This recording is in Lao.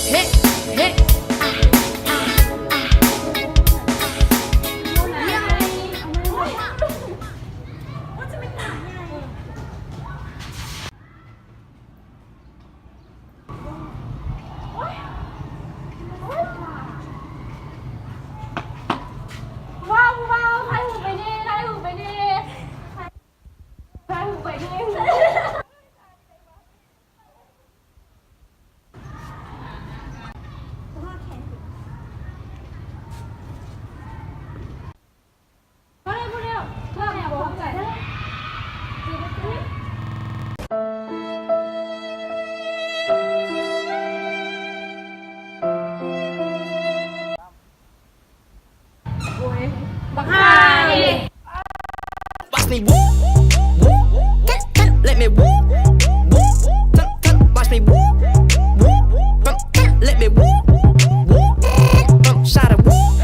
ເຮ ເຮ ອາ ອາ ອາ ວ້າວ ຜູ້ບ່າວ ຖ່າຍຮູບໄປແດ່ ຖ່າຍຮູບໄປແດ່ ຖ່າຍຮູບໄປແດ່. ໂອ້ຍ ບັກຫ່ານີ້ Watch me woo, woo, woo, let me woo, woo, woo, watch me woo, woo, woo, let me woo.